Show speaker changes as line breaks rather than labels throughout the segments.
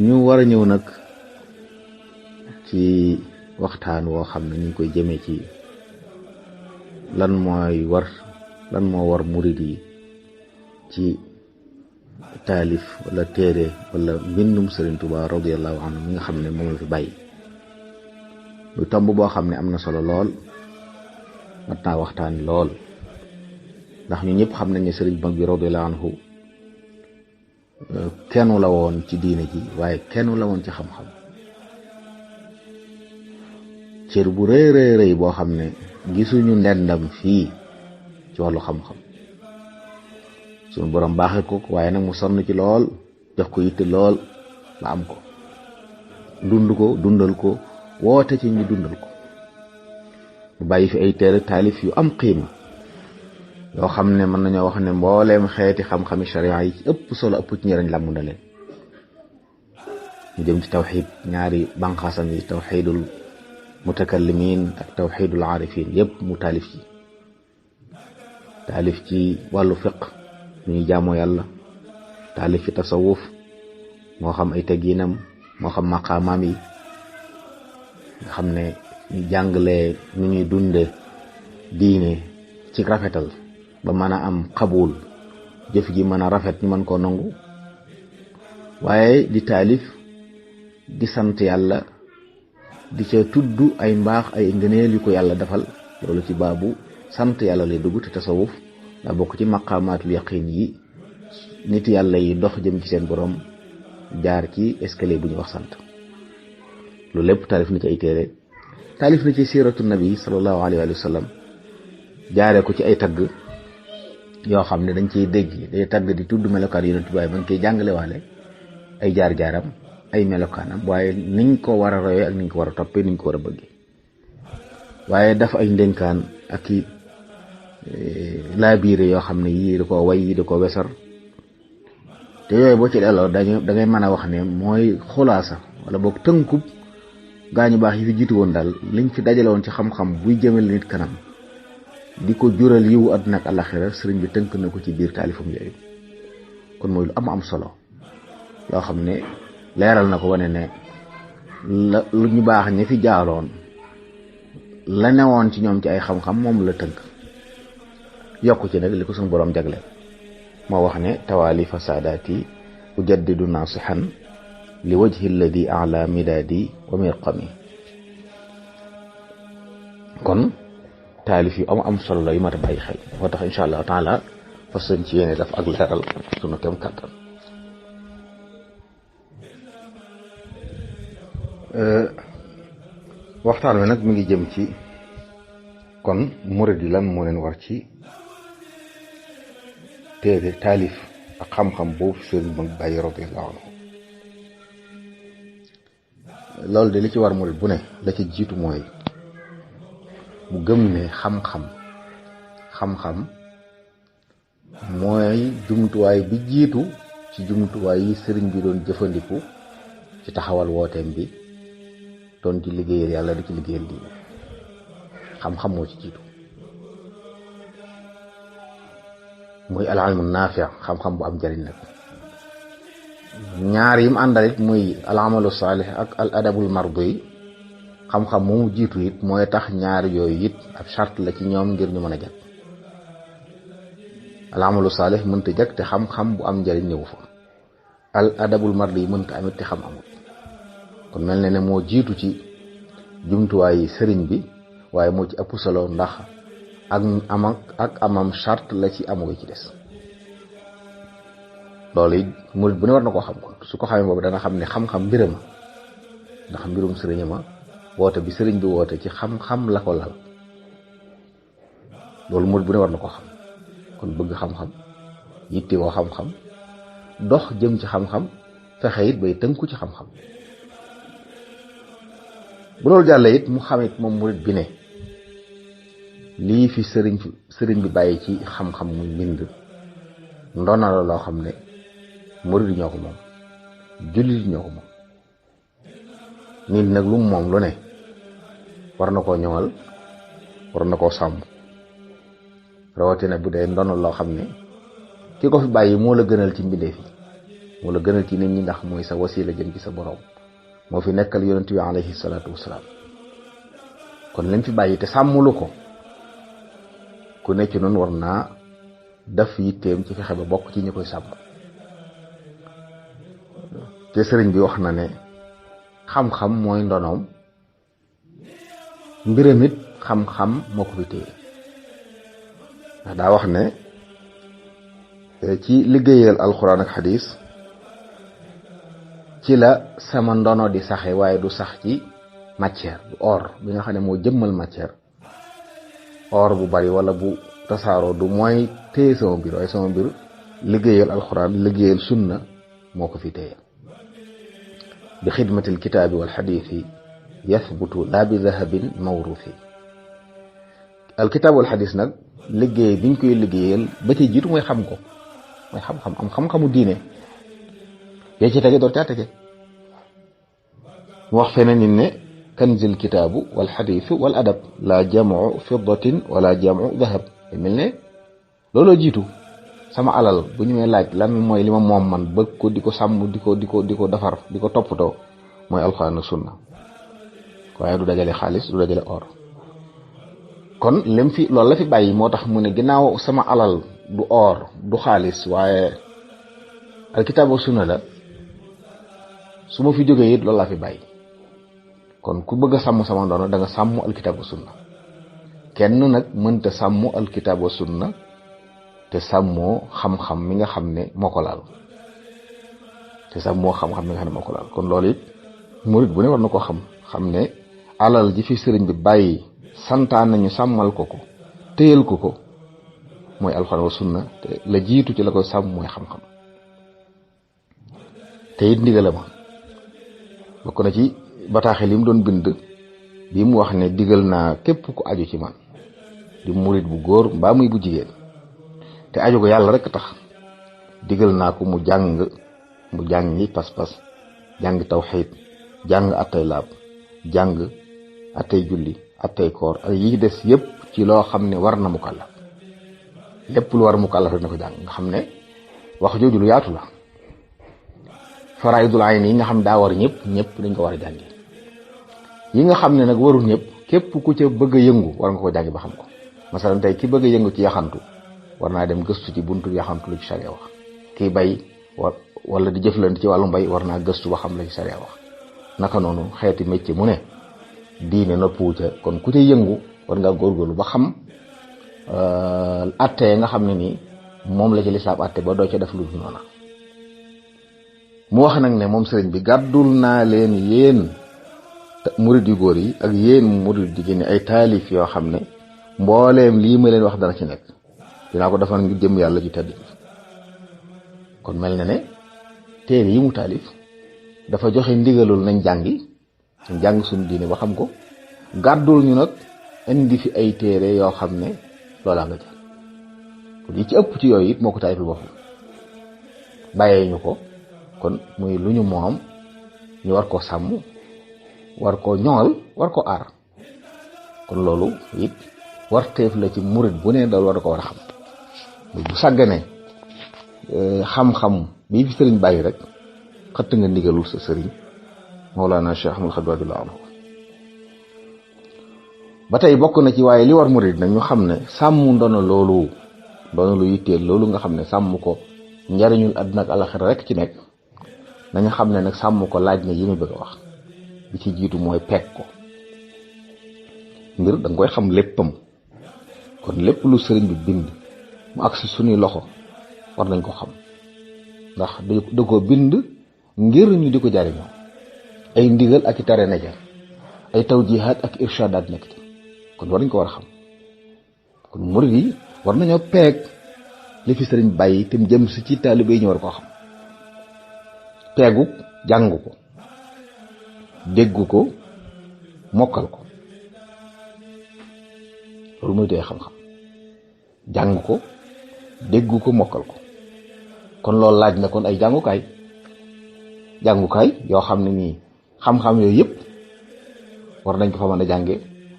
ñu war a ñëw nag ci waxtaan woo xam ne ñu ngi koy jëmee ci lan moo war murid yi ci taalif wala téere wala mbindum Sëriñ Tuubaa radiyallahu anhu mi nga xam ne moom la fi bàyyi. lu tomb boo xam ne am na solo lool mat naa waxtaan lool ndax ñu ñëpp xam nañ ne sëriñ mag bi radiyallahu anhu kenn la woon ci diine ji waaye kenn la woon ci xam-xam. cër bu rëy rëy boo xam ne gisuñu ndendam fii ci wàllu xam-xam suñu borom baaxee ko waaye nag mu sonn ci lool jox ko yitte lool ba am ko dund ko dundal ko woote ci ñu dundal ko mu bàyyi fi ay téere taalif yu am qiima yoo xam ne mën nañoo wax ne mbooleem xeeti xam-xami sharia yi ci ëpp solo ëpp ci njëriñ làmb na leen. ñu jëm ci tawxid ñaari banqaasam yi tawxidul mutakallimin ak tawxidul aarifin yépp mu taalif ci wàllu fiq ñu ñuy jaamoo yàlla, taalif ci tasawuf moo xam ay tegginam moo xam maqaamaam yi nga xam ne ñu jàngalee nu ñuy dunde diine ci rafetal ba mën a am xabul jëf ji mën a rafet ñu mën koo nangu. waaye di taalif di sant yàlla di ca tudd ay mbaax ay ngëneel yu ko yàlla defal loolu ci baabu sant yàlla lay dugg te tasawuf daa bokk ci maqaamaatul yaqin yi nit yàlla yi dox jëm ci seen borom jaar ci escalier bu ñu wax sant. loolu lépp taalif na ci ay téere taalif na ci siiratu nabi sallallahu alayhi wa sallam jaaree ko ci ay tagg yoo xam ne dañ ciy dégg day tagg di tudd melokaan yonent bi waaye ba nga koy jàngale waale ay jaar-jaaram ay melokaanam waaye niñ ko war a royee ak niñ ko war a toppee niñ ko war a bëggee. waaye dafa ay ndénkaan ak i laabiire yoo xam ne yii da koo way yii da koo wesar te yooyu boo ci delloo da ngay mën a wax ne mooy xulaasa wala boog tënkub gaañu baax yi fi jiitu woon daal liñ fi dajale woon ci xam-xam buy jëmal nit kanam di ko jural yiwu àdduna ak àllaxira sëriñ bi tënk na ko ci biir taalifam yooyu. kon mooy lu am solo loo xam ne leeral na ko wane ne lu ñu baax ña fi jaaroon la newoon ci ñoom ci ay xam-xam moom la tënk yokku ci nag li ko suñu borom jagleel moo wax ne tawaalifa saadaati ujaddidu naasihan li wajhi alladi ala midaadi wa mirqami. kon taalif yu am solo la yu mat a bàyyi xel moo tax incha allahu taala fas yéene ci yéene daf ak leeral sunu kem kàttan. waxtaan wi nag mi ngi jëm ci kon murid yi lan moo leen war ci téere taalif ak xam-xam boobu sëriñ mag bàyyi radiyallahu anhu. loolu de li ci war murid bu ne la ci jiitu mooy mu gëm ne xam-xam mooy jumtuwaay bi jiitu ci jumtuwaay yi sëriñ bi doon jëfandiku ci taxawal wooteem bi doon ci liggéeyal yàlla di ci liggéeyal diine. xam-xam moo ci jiitu muy al ilmu naafi xam-xam bu am njariñ nag. ñaar yim àndal it muy al amalu saalih ak al adabul mardi xam-xam moomu jiitu it mooy tax ñaar yooyu it ab charte la ci ñoom ngir ñu mën a jag. al amalu saalih mënta jag te xam-xam bu am njariñ ñëwu fa. al adabul mardi mënta amit te xam amut. kon mel na ne moo jiitu ci jumtuwaay sëriñ bi waaye moo ci ëpp solo ndax ak amam charte la ci amu ci des. loolu it murid bu ne war na koo xam kon su ko xamee boobu dana xam ne xam-xam mbirama ndax mbirum sëriñama woote bi sëriñ bi woote ci xam-xam la ko lal. loolu murid bu ne war na koo xam kon bëgg xam-xam yitte woo xam-xam dox jëm ci xam-xam fexe it bay tënku ci xam-xam. bu loolu jàllee it mu xam it moom murid bi ne lii fi sëriñ bi bàyyi ci xam-xam muy mbind ndona la loo xam ne murid ñoo ko moom jullit ñoo ko moom. nit nag lu moom lu ne war na koo ñoŋal war na koo sàmm rawatina bu dee ndono loo xam ne ki ko fi bàyyi moo la gënal ci mbindeef yi moo la gënal ci nit ñi ndax mooy sa wasila jëm ci sa borom moo fi nekkal yonent bi alayhi salaatu wasalaam kon lim fi bàyyi te sàmmulu ko ku nekk ci noonu war naa def yitteem ci fexe ba bokk ci ñi koy sàmm te sëriñ bi wax na ne xam-xam mooy ndonoom mbiram it xam-xam moo ko fi téye ndax daa wax ne ci liggéeyal alxuraan ak xadis ci la sama ndono di saxe waaye du sax ci matière du or bi nga xam ne moo jëmmal matière or bu bari wala bu tasaaroo du mooy téye sama mbir waaye sama mbir liggéeyal alxuraan liggéeyal sunna moo ko fi téye bi xidmatil kitaabi wal xadiisi yathbutu laa bi dahabin mawruufi alkitaab wal xadiis nag liggéey biñ koy liggéeyal ba ci jiitu mooy xam ko mooy xam-xam am xam-xamu diine yee ci tege door caa tege mu wax feneen ni ne kanzil kitaabu wal xadiisu wal adab laa jamu fiddatin wala jamu dahab mel ne looloo jiitu sama alal bu ñu may laaj lan mooy li ma moom man bëgg ko di ko sàmm di ko defar di ko toppatoo mooy alxuraan ak sunna waaye du dajale xaalis du dajale or kon lim fi loolu la fi bàyyi moo tax mu ne ginnaaw sama alal du or du xaalis waaye alkitaab ak sunna la su ma fi jógee it loolu laa fi bàyyi kon ku bëgg a sàmm sama ndono da nga sàmm alkitaab ak sunna kenn nag mënta sàmm alkitaab ak sunna te sàmmoo xam-xam mi nga xam ne moo ko laal kon loolu it murit bu ne war na ko xam ne alal ji fi sëriñ bi bàyyi santaan nañu sàmmal ko téyal ko mooy alxuraan wa sunna te la jiitu ci la koy sàmm mooy xam-xam te it ndigala ma bokk na ci bataaxel yi mu doon bind bi mu wax ne digal naa képp ku aju ci man di murit bu góor mbaa muy bu jigéen te aju ko yàlla rek tax digal naa ko mu jàngi pas-pas jàng tawxiid jàng attay laab jàng attay julli attay koor ak yi des yépp ci loo xam ne war na mukallaf lépp lu war mukallaf rek na ko jàng nga xam ne wax jooju lu yaatu la faraidul ayn yi nga xam daa war ñëpp dañ ko war a jàngi yi nga xam ne nag warul ñëpp képp ku ca bëgg a yëngu war nga ko jàngi ba xam ko masalan tey ki bëgg a yëngu ci yaxantu war naa dem gëstu ci buntu yaxantu lu ci sariya wax kii bay wala di jëflante ci wàllu mbay war naa gëstu ba xam la ci sariya wax naka noonu xeeti métier mu ne diine noppuwu ca kon ku ca yëngu war ngaa góorgóorlu ba xam atte nga xam ne nii moom la ci lislaam atte ba doo ca def lu dul noona mu wax nag ne moom sëriñ bi gàddul naa leen yéen murid yu góor yi ak yéen murid jigéen ñi ay taalif yoo xam ne mbooleem lii ma leen wax dana ci nekk dinaa ko defal ngir jëm yàlla ju tedd kon mel na ne téere yi mu taalif dafa joxe ndigalul nañ jàng suñu diine ba xam ko gàddul ñu nag indi fi ay téere yoo xam ne loolaa nga ca kon yi ci ëpp ci yooyu it moo ko taalifal boppam bàyyee ñu ko kon muy lu ñu moom ñu war koo sàmm war koo ñoŋal war ko aar kon loolu it warteef la ci murit bu ne dal war ko war a xam bu sàgganee xam-xam bii fi sëriñ bàyyi rek xëtt nga ndigalul sa sëriñ Mawlana Cheikh Ahmadul Khadim radiyallahu anhu ba tey bokk na ci waaye li war murit nag ñu xam ne sàmm ndono lu yitteel loolu nga xam ne sàmm ko njariñul àdduna ak alaxira rek ci nekk nañu xam ne nag sàmm ko laaj na yi mu bëgg a wax bi ci jiitu mooy peeg ko mbir danga koy xam léppam kon lépp lu sëriñ bi bind mu agsi suñuy loxo war nañ ko xam ndax da ko bind ngir ñu di ko jariñoo ay ndigal ak i tere na ja ay tawjihaat ak irshadaat nekk ci kon war nañ ko war a xam kon murid yi war nañoo peeg li fi sëriñ bàyyi te mu jëm si ci taalibe yi ñu war koo xam peegu jàng ko déggu ko mokkal ko loolu mooy tee xam-xam jàng ko déggu ko mokkal ko kon loolu laaj na kon ay jàngukaay yoo xam ne nii xam-xam yooyu yëpp war nañ ko fa mën a jànge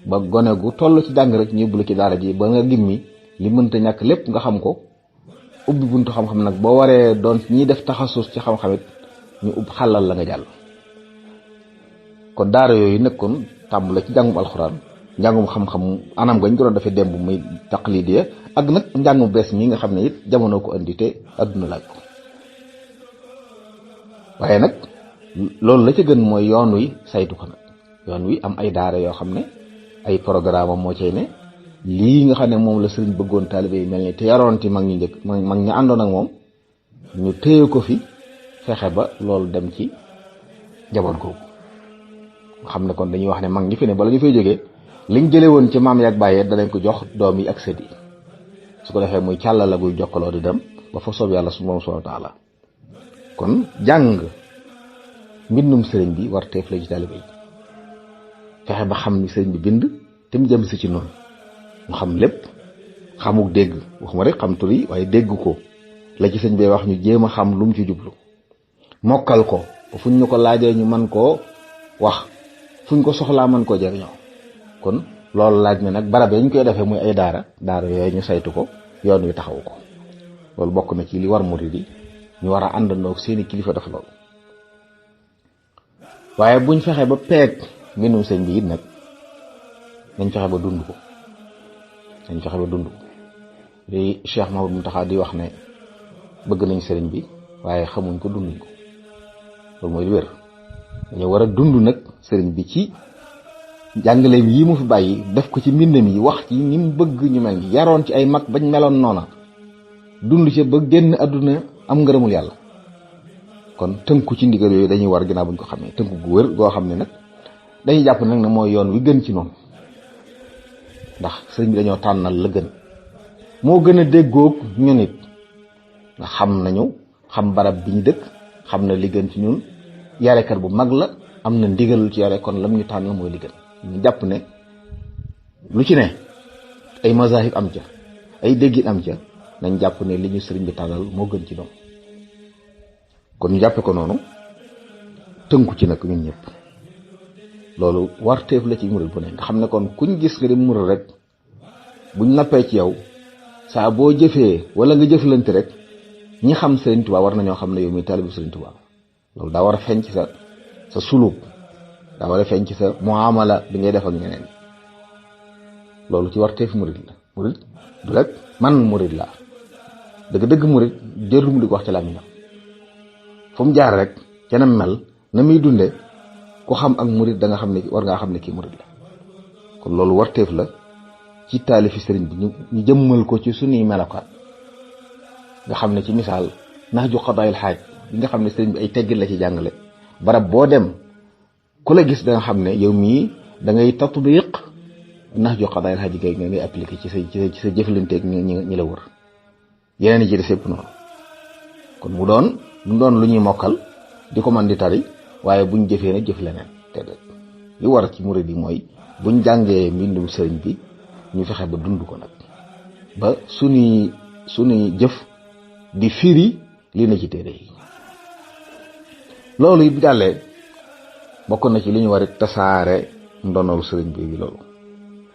ba gone gu toll ci jàng rek ñu yóbbu la ci daara ji ba nga gimmi li mënta ñàkk lépp nga xam ko ubbi buntu xam-xam nag boo waree doon ñiy def taxasus ci xam-xamit ñu ub xàllal la nga jàll. kon daara yooyu nekkoon tàmm la ci njàngum alxuraan njàngum xam-xam anam gañ ko doon defee démb muy taqlidiya ak nag njàngum bees mi nga xam ne it jamono ko andi te adduna laaj ko. waaye nag loolu la ci gën mooy yoon wi saytu ko nag yoon wi am ay daara yoo xam ne ay programme moo cay ne lii nga xam ne moom la sëriñ bëggoon taalibe yi mel ni te yaroon ci mag ñi njëkk mag ñi àndoon ak moom ñu téye ko fi fexe ba loolu dem ci njaboot googu nga xam ne kon dañuy wax ne mag ñi fi ne bala ñu fay jógee liñ jële woon ci maam yaak bàyyee danañ ko jox doom yi ak sët yi su ko defee muy càlla la guy jokkaloo di dem ba fa soob yàlla subhanahu wa taala. kon jàng mbindum sëriñ bi war teef la ci taalibe yi fexe ba xam ni sëriñ bi bind te mu jëm si ci noonu mu xam lépp xamuk dégg waxuma rek xam tur yi waaye dégg ko la ci sëñ bi wax ñu jéem a xam lu mu ci jublu mokkal ko fuñ ñu ko laajee ñu mën koo wax fuñ ko soxlaa mën koo jariñoo. kon loolu laaj na nag barab yi ñu koy defee muy ay daara yooyu ñu saytu ko yoon wi taxawu ko loolu bokk na ci li war murid yi ñu war a àndandoo seeni kilifa def loolu. waaye buñ fexe ba peeg mbindum sëñ bi it nag nañ fexe ba dund ko li Cheikh Mahamadou Mountakha di wax ne bëgg nañ sëriñ bi waaye xamuñ ko dunduñ ko loolu mooy lu wér. dañoo war a dund nag sëriñ bi ci jàngaleem yi mu fi bàyyi def ko ci mbindam yi wax ci ni mu bëgg ñu mel ni yaroon ci ay mag bañ meloon noona dund ci ba génn àdduna am ngërëmul yàlla. kon tënku ci ndigal yooyu dañuy war ginnaaw buñ ko xamee tënku gu wér goo xam ne nag dañuy jàpp nag ne mooy yoon wi gën ci noonu ndax sëriñ bi dañoo tànnal la gën moo gën a déggoog ñun it nga xam barab bi ñu dëkk xam na li gën ci ñun yarekat bu mag la am na ndigalul ci yare kon lam ñu tànnal mooy li gën ñu jàpp ne lu ci ne ay mazahib am ca ay déggin am ca nañ jàpp ne li ñu sëriñ bi tànnal moo gën ci noonu kon ñu jàppe ko noonu tënku ci nag ñun ñëpp loolu warteef la ci murid bu ne nga xam ne kon kuñ gis nga di murid rek buñ nappee ci yow saa boo jëfee wala nga jëflante rek ñi xam Sëriñ Tuubaa war nañoo xam ne yow mi taalibu Sëriñ Tuubaa loolu daa war a feeñ ci sa suluk daa war a feeñ ci sa muamala bi ngay def ak ñeneen loolu ci warteef murid la murid du rek man murid la dëgg-dëgg murid jërul mu di ko wax ci làmmiñam fu mu jaar rek keneen mel na muy dunde ku xam ak murid da nga xam ne war ngaa xam ne kii murid la kon loolu warteef la ci taalifi sëriñ bi ñu jëmmal ko ci suñuy melokaan nga xam ne ci misaal Nahju Qadaa'il Haaj bi nga xam ne sëriñ bi ay teggin la ci jàngale barab boo dem ku la gis da nga xam ne yow mii da ngay tatbiq Nahju Qadaa'il Haaj gi nga ngay appliqué ci sa jëflanteeg ñi la wër yeneen yi ci des yëpp noonu kon mu doon lu ñuy mokkal di ko man di tari waaye buñ jëfee nag jëf leneen te li war ci murid yi mooy buñ jàngee mbindum sëriñ bi ñu fexe ba dund ko nag ba suñuy jëf di firi li na ci téere yi loolu it jàllee bokk na ci li ñu war a tasaare ndonol sëriñ bi loolu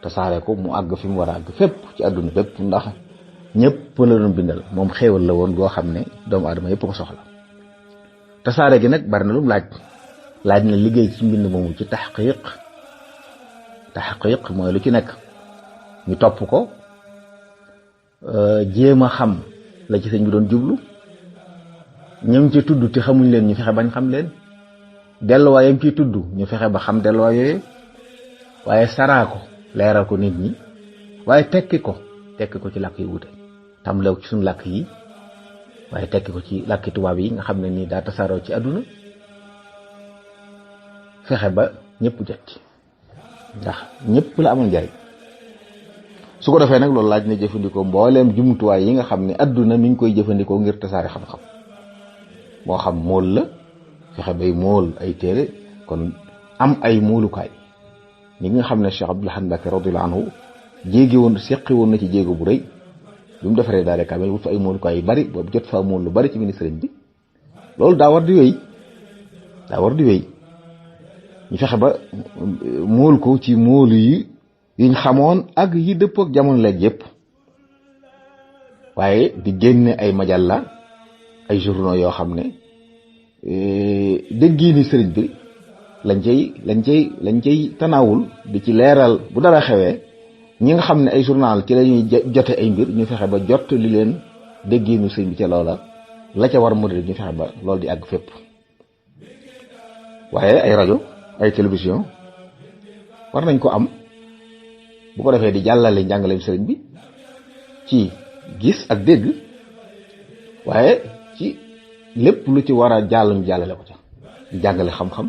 tasaare ko mu àgg fi mu war a àgg fépp ci àdduna bépp ndax ñëpp la doon bindal moom xéewal la woon goo xam ne doomu aadama yëpp ko soxla tasaare gi nag bari na lu mu laaj na liggéey ci mbind moomu ci taxqiq mooy lu ci nekk ñu topp ko jéem a xam la ci sëñ bi doon jublu ñoom ci tudd te xamuñ leen ñu fexe bañ xam leen delluwaayam ci tudd ñu fexe ba xam delluwaay yooyu waaye saraa ko leeral ko nit ñi waaye tekki ko ci làkk yu wute tàmbalew ci suñu làkk yi waaye tekki ko ci làkki tubaab yi nga xam ne nii daa tasaaroo ci àdduna fexe ba ñëpp jot ci ndax ñëpp la amal njariñ su ko defee nag loolu laaj na jëfandikoo mbooleem jumtuwaay yi nga xam ne àdduna mi ngi koy jëfandikoo ngir tasaare xam-xam moo xam mool la fexe bay mool ay téere kon am ay moolukaay ñi nga xam ne Cheikh Abdoul Ahad Mbacké radiyallahu anhu seqi woon na ci jéego bu rëy bi mu defaree daal rek wut fa ay moolukaay yu bari boobu jot fa mool lu bari ci ministre bi loolu daa war di wéy ñu fexe ba mool ko ci moolu yi yiñ xamoon ak yi dëpp ak jamono léegi yëpp waaye di génne ay majalla ay journaux yoo xam ne déggiini sëriñ bi lañ cay tanaawul di ci leeral bu dara xewee ñi nga xam ne ay journal ci lañuy jote ay mbir ñu fexe ba jot li leen déggiinu sëriñ bi ca loola la ca war murid ñu fexe ba loolu di àgg fépp. waaye ay rajo ay télévision war nañ ko am bu ko defee di jàllale njàngaleem sëriñ bi ci gis ak dégg, waaye ci lépp lu ci war a jàll ñu jàllale ko ca di jàngale xam-xam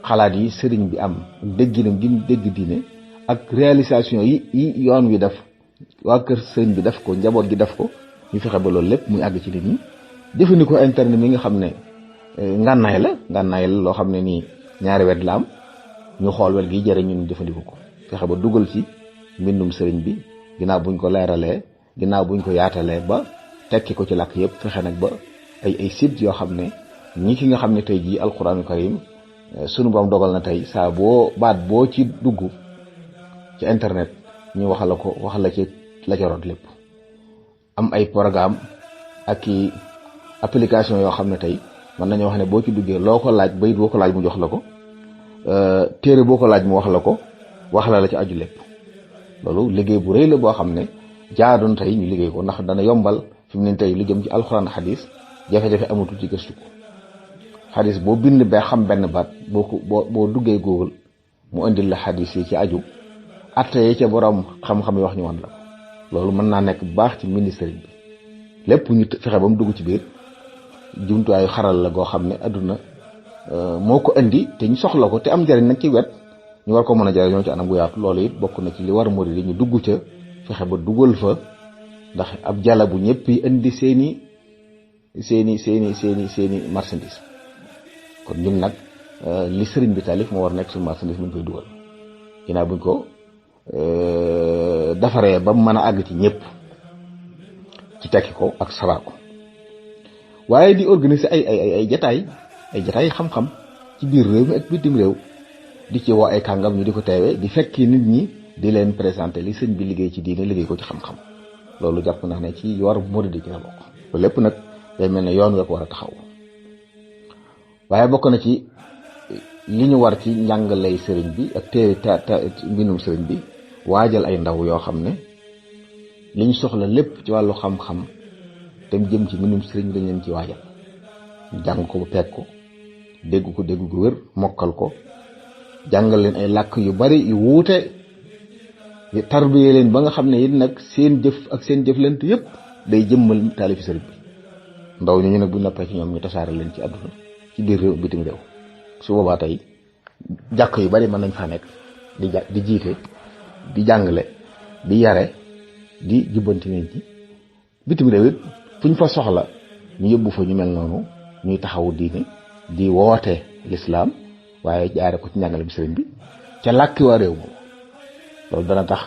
xalaat yi sëriñ bi am dégginam gi dégg diine ak réalisation yi yoon wi def waa kër sëriñ bi def ko njaboot gi def ko ñu fexe ba loolu lépp muy àgg ci nit ñi. jëfandikoo internet mi nga xam ne ngànnaay la loo xam ne nii ñaari wet la am, ñu xool wet gi jëre ñun jëfandikoo ko fexe ba dugal ci mbindum sëriñ bi ginnaaw buñ ko leeralee, ginnaaw buñ ko yaatalee ba tekki ko ci làkk yëpp, fexe nag ba ay site yoo xam ne ñi ki nga xam ne tey jii alquraanu karim sunu borom dogal na tey saa boo ci dugg ci internet ñu wax la ci la ca rot lépp. am ay programme ak i application yoo xam ne tey mën nañu wax ne boo ci duggee loo ko laaj bayit boo ko laaj mu jox la ko, téere boo ko laaj mu wax la ko, wax la ci aju lépp. loolu liggéey bu rëy la boo xam ne jaadoon tey ñu liggéey ko, ndax dana yombal fi mu ne tey lu jëm ci alxuraan xadis jafe-jafe amatul ci gëstu ko. xadis boo bind ba xam benn baat boo duggee Google mu indil la xadis yi ci aju atte yi ca borom xam-xam yi wax ñu wan la ko. loolu mën naa nekk bu baax ci ministère bi lépp ñu fexe ba mu dugg ci biir jumtuwaayu xaral la goo xam ne adduna moo ko indi te ñu soxla ko te am njariñ nag ci wet ñu war ko mën a jariñoo ci anam gu yaatu. loolu it bokk na ci li war murid yi ñu dugg ca fexe ba dugal fa, ndax ab jala bu ñëpp yi indi seeni marchandise. kon ñun nag li sëriñ bi taalif moo war nekk suñu marchandise muñ koy dugal ginnaaw buñ ko defaree ba mu mën a àgg ci ñëpp ci tekki ko ak saraa ko. waaye di organiser ay jataay xam-xam ci biir réew mi ak bitim réew, di ci woo ay kàngam ñu di ko teewee, di fekki nit ñi di leen présenter li sëñ bi liggéey ci diine liggéey ko ci xam-xam. loolu jàpp naa ne ci war murid ci la bokk. loolu lépp nag day mel ne yoon nga ko war a taxaw. waaye bokk na ci li ñu war ci njàngalay sëriñ bi ak téere mbindum sëriñ bi waajal ay ndaw yoo xam ne li ñu soxla lépp ci wàllu xam-xam te mu jëm ci mbindum sëriñ bi dañ leen ci waajal. jàng ko ba peeg ko, dégg gu wér, mokkal ko, jàngal leen ay làkk yu bari yu wuute, tarbiyee leen ba nga xam ne it nag seen jëf ak seen jëflante yépp day jëmmal taalifi sëriñ bi. ndaw ñu nag bu noppee ci ñoom ñu tasaare leen ci àdduna ci biir réew bitim réew. su boobaa tey jàkk yu bari mën nañ faa nekk di jiite, di jàngale, di yare, di jubbanti nit ñi. bitim réew it fuñ fa soxla ñu yóbbu fa ñu mel noonu, ñuy taxawu diine, di woote lislaam, waaye jaare ko ci njàngale bi sëriñ bi ca làkki waa réew moom. loolu dana tax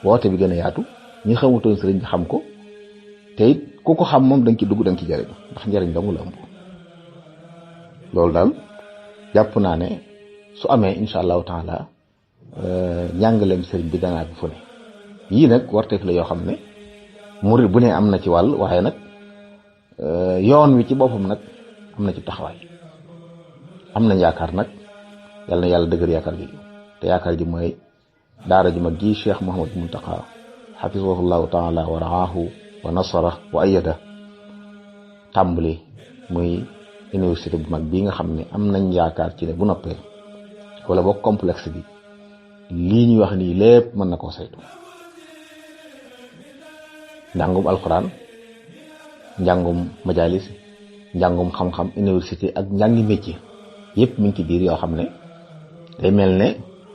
woote bi gën a yaatu, ñi xamutoon sëriñ bi xam ko, te it ku ko xam moom danga ci dugg, danga ci jariñ, ndax njariñ dong la ëmb. loolu daal jàpp naa ne su amee insha allahu taala njàngaleem sëriñ bi danaa bi fu ne. yii nag warteef la yoo xam ne murid bu ne am na ci wàll, waaye nag yoon wi ci boppam nag am na ci taxawaay. am nañ yaakaar nag, yàlla na yàlla dëgër yaakaar gi, te yaakaar ji mooy daara ji mag ji Cheikh Mouhamadou Mountakha xafisahullahu taala wa raahu wa nasara wa ayada tàmbali muy université bu mag bii nga xam ne am nañ yaakaar ci ne bu noppee wala boog complexe bi lii ñuy wax nii lépp mën na koo saytu. njàngum alxuraan, njàngum majalis, njàngum xam-xam, université ak njàngi métier yépp mi ngi ci biir yoo xam ne day mel ne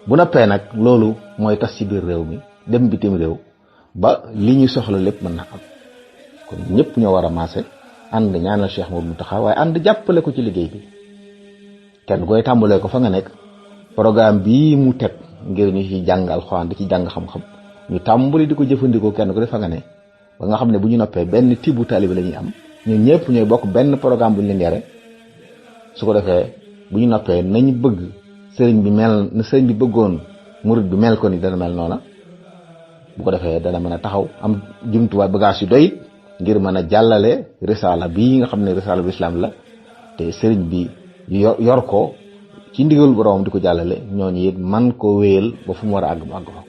bu noppee nag loolu mooy tas ci biir réew mi dem bitim réew ba li ñuy soxla lépp mën na am. kon ñëpp ñoo war a maase ànd ñaanal Cheikh Mouhamadou Mountakha, waaye ànd jàppale ko ci liggéey bi. kenn koy tàmbalee ko fa nga nekk, programme bii mu teg ngir ñu ci jàng alxuraan di ci jàng xam-xam, ñu tàmbali di ko jëfandikoo kenn ko def fa nga ne, ba nga xam ne bu ñu noppee benn tibu taalibe la ñuy am, ñun ñëpp ñooy bokk benn programme bu ñu leen yare. su ko defee bu ñu noppee nañ bëgg sëriñ bi mel na sëriñ bi bëggoon murid bi mel ko ni dana mel noona. bu ko defee dana mën a taxaw am jumtuwaay bagage yu doy ngir mën a jàllale risaala bii nga xam ne risaala bu islam la te sëriñ bi yor ko ci ndigal boroom di ko jàllale ñooñu it man ko wéyal ba fu mu war a àgg mu àgg fa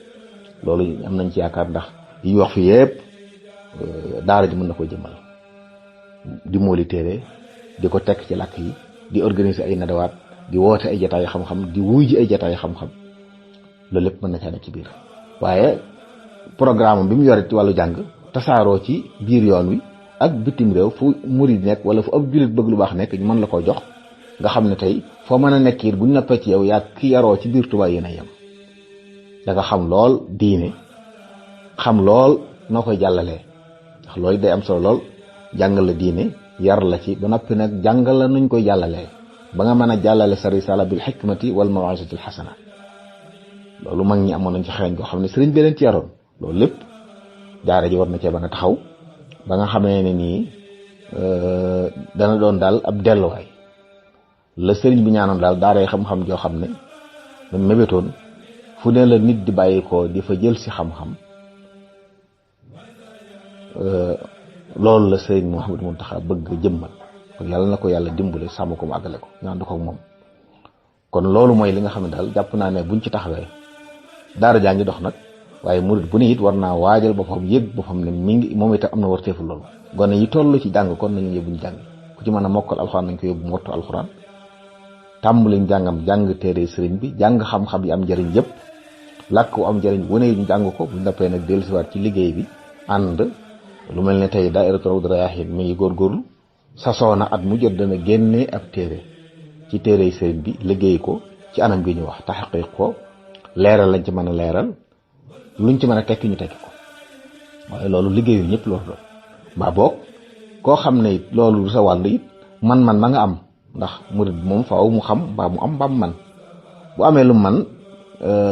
loolu am nañ ci yaakaar ndax yi wax fi yépp daara ji mën na ko jëmal di mooli téere di ko tekk ci làkk yi di organiser ay nadawaat di woote ay jataay xam-xam di wuy ji ay jataay xam-xam loolu lépp mën na caa nekk ci biir waaye programme bi mu yore ci wàllu jàng tasaaroo ci biir yoon wi ak bitim réew fu murid nekk wala fu ab jullit bëgg lu baax nekk mën la koo jox nga xam ne tey foo mën a nekk it bu ñu nappee ci yow yaa ki yaroo ci biir Tuubaa yéen a yem da nga xam lool diine xam lool noo koy jàllalee ndax loolu day am solo lool jàngal la diine yar la ci ba noppi nag jàngal la nuñ koy jàllalee ba nga mën a jàllale sa risala bil hikmati wal maw'izati al hasana loolu mag ñi amoon nañ ci xereñ koo xam ne sëriñ bi leen ci yaroon loolu lépp daara ji war na cee ba nga taxaw ba nga xamee ne nii dana doon daal ab delluwaay la sëriñ bi ñaanoon daal daaray xam-xam joo xam ne dañ mébétoon fu ne la nit di bàyyi ko di fa jël si xam-xam loolu la sëriñ Mouhamadou Mountakha bëgg jëmmal kon yàlla na ko yàlla dimbale sàmm ko mu àggale ko ñu ànd ko ak moom kon loolu mooy li nga xam ne daal jàpp naa ne buñ ci taxawee daara jaa ngi dox nag waaye murid bu ne it war naa waajal boppam yëg boppam ne mi ngi moom itam am na warteefu loolu gone yi toll ci jàng kon nañu yóbbu ñu jàng ku ci mën a mokkal alxuraan nañ ko yóbbu mu wattu alxuraan tàmbali jàngam jàng téere sëriñ bi jàng xam-xam yi am njëriñ yëpp làkk wu am njëriñ wane ñu jàng ko bu noppee nag dellusiwaat ci liggéey bi ànd lu mel ne tey daayiratu Rawdu Rayaahiin mi ngi góorgóorlu sasoo na at mu jot dana génnee ab téere ci téere sëriñ bi liggéey ko ci anam gi ñu wax taxaqiq ko leeral lañ ci mën a leeral luñ ci mën a tekki ñu tekki ko waaye loolu liggéeyu ñëpp loolu doon mbaa boog koo xam ne it loolu du sa wàll it man-man ma nga am ndax murid moom faaw mu xam mbaa mu am mbaa mu man bu amee lu man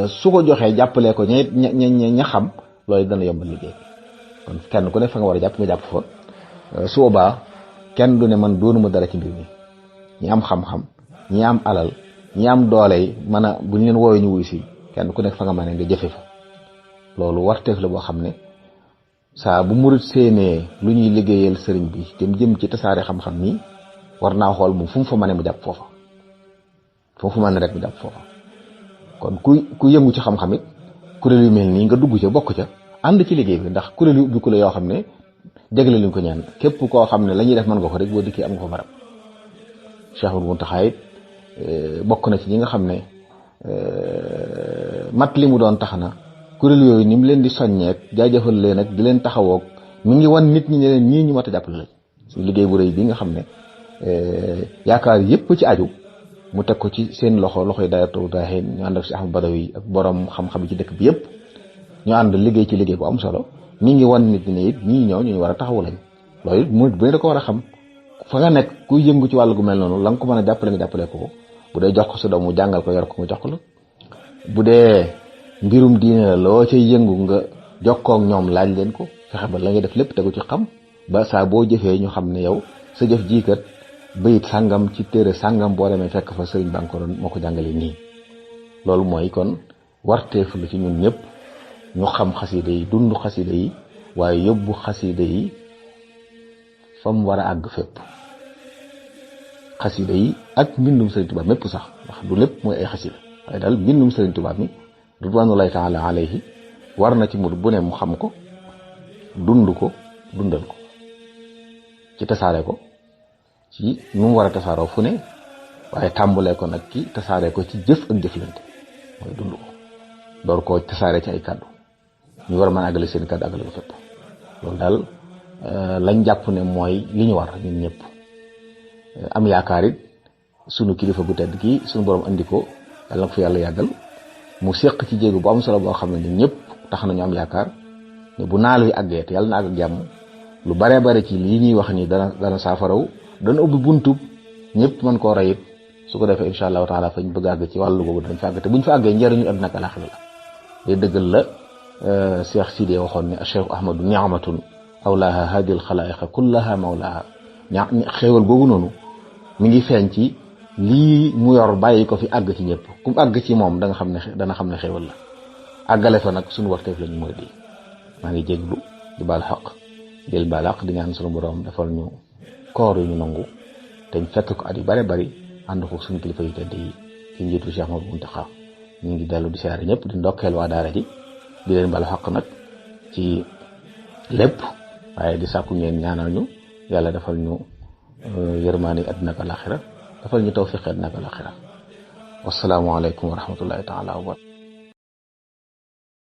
su ko joxee jàppalee ko ña xam loolu dana yombal liggéey kon kenn ku ne fa nga war a jàpp nga jàpp fa su boobaa kenn du ne man doonuma dara ci mbir mi ñi am xam-xam ñi am alal ñi am doole yi mën a bu ñu leen woowee ñu wuy si kenn ku nekk fa nga mën a nga jëfe fa loolu warteef la boo xam ne saa bu murid séenee lu ñuy liggéeyal sëriñ bi te jëm ci tasaare xam-xam nii war naa xool moom fu mu fa mane mu jàpp foofa fu mu fa mane rek mu jàpp foofa kon ku yëngu ci xam-xam it kuréel yu mel nii nga dugg ca bokk ca ànd ci liggéey bi ndax kuréel yu ubbi ku la yoo xam ne jégle luñ ko ñaan képp koo xam ne la ñuy def mën nga ko rek boo dikkee am nga fa barab Cheikh Mountakha it bokk na ci ñi nga xam ne mat li mu doon tax na kuréel yooyu ni mu leen di soññeek jaajëfal leen ak di leen taxawook mi ngi wan nit ñi ne leen ñii ñu mat a jàppale lañ suñu liggéey bu rëy bi nga xam ne yaakaar yépp ci aju mu teg ko ci seen loxoy daayatu daaxee ñu ànd ak si Ahmad Badawi ak borom xam-xam yi ci dëkk bi yépp ñu ànd liggéey ci liggéey bu am solo mi ngi wan nit ñi ne it ñii ñëw ñu war a taxawu lañ loolu it murid bu ne da ko war a xam fa nga nekk kuy yëngu ci wàllu gu mel noonu la nga ko mën a jàppale nga jàppale ko bu dee jox ko sa doom mu jàngal ko yor ko mu jox ko la bu dee mbirum diine la loo cay yëngu nga jokkoo ak ñoom laaj leen ko fexe ba la ngay def lépp tegu ci xam ba saa boo jëfee ñu xam ne yow sa jëf jiikat bayit sàngam ci téere sàngam boo demee fekk fa sëriñ banko doon moo ko jàngale nii loolu mooy kon warteef la ci ñun ñëpp ñu xam xasida yi dund xasida yi waaye yóbbu xasida yi fa mu war a àgg fépp xasida yi ak mbindum sëriñ Tuubaa mépp sax ndax du lépp mooy ay xasida waaye daal mbindum sëriñ Tuubaa mi ridwanullahi taala alayhi war na ci murid bu ne mu xam ko dund ko dundal ko ci tasaare ko ci nu mu war a tasaaroo fu ne waaye tàmbalee ko nag ci tasaare ko ci jëf ak jëflante mooy dund ko door koo tasaare ci ay kàddu ñu war a mën a àggale seen kàddu àggale ko fépp loolu daal lañ jàpp ne mooy li ñu war ñun ñëpp am yaakaar it sunu kilifa gu tedd gi sunu borom andi ko yàlla na ko fi yàlla yàggal mu séq ci jéego bu am solo boo xam ne ñun ñëpp tax nañu am yaakaar ne bu naal wi àggee te yàlla na àgg ak jàmm lu baree bare ci lii ñuy wax ni dana saafaraw dana ubbi buntub ñëpp mën koo rayit su ko defee incha allahu taala fañ bëgg àgg ci wàllu boobu dañ fa àgg te buñ fa àggee njëriñu àddina ak alaaxira la day dëggal la Cheikh Sidé waxoon ne Cheikh Ahmadu ni'matun awlaaha hadil xalaa'iqa kullaha mawlaaha xéewal googu noonu mi ngi feeñ ci lii mu yor bàyyi ko fi àgg ci ñëpp ku àgg ci moom dana xam ne xéewal la àggale fa nag suñu warteef la ñu mooy di maa ngi jéglu di baal xaq jël balaq di ñaan sunu borom defal ñu koor yu ñu nangu te ñu fekk ko at yu bare bari ànd ko suñu kilifa yu tedd yi ci njiitu Cheikh Mouhamadou Mountakha ñu ngi dellu di siyaare ñëpp di ndokkeel waa daara ji di leen balu xaq nag ci lépp waaye di sàkku ngeen ñaanal ñu yàlla defal ñu yërmaani àddina ak alaxira defal ñu tawfiq àddina ak alaxira wassalaamu aleykum wa rahmatullahi taala wa barakatuh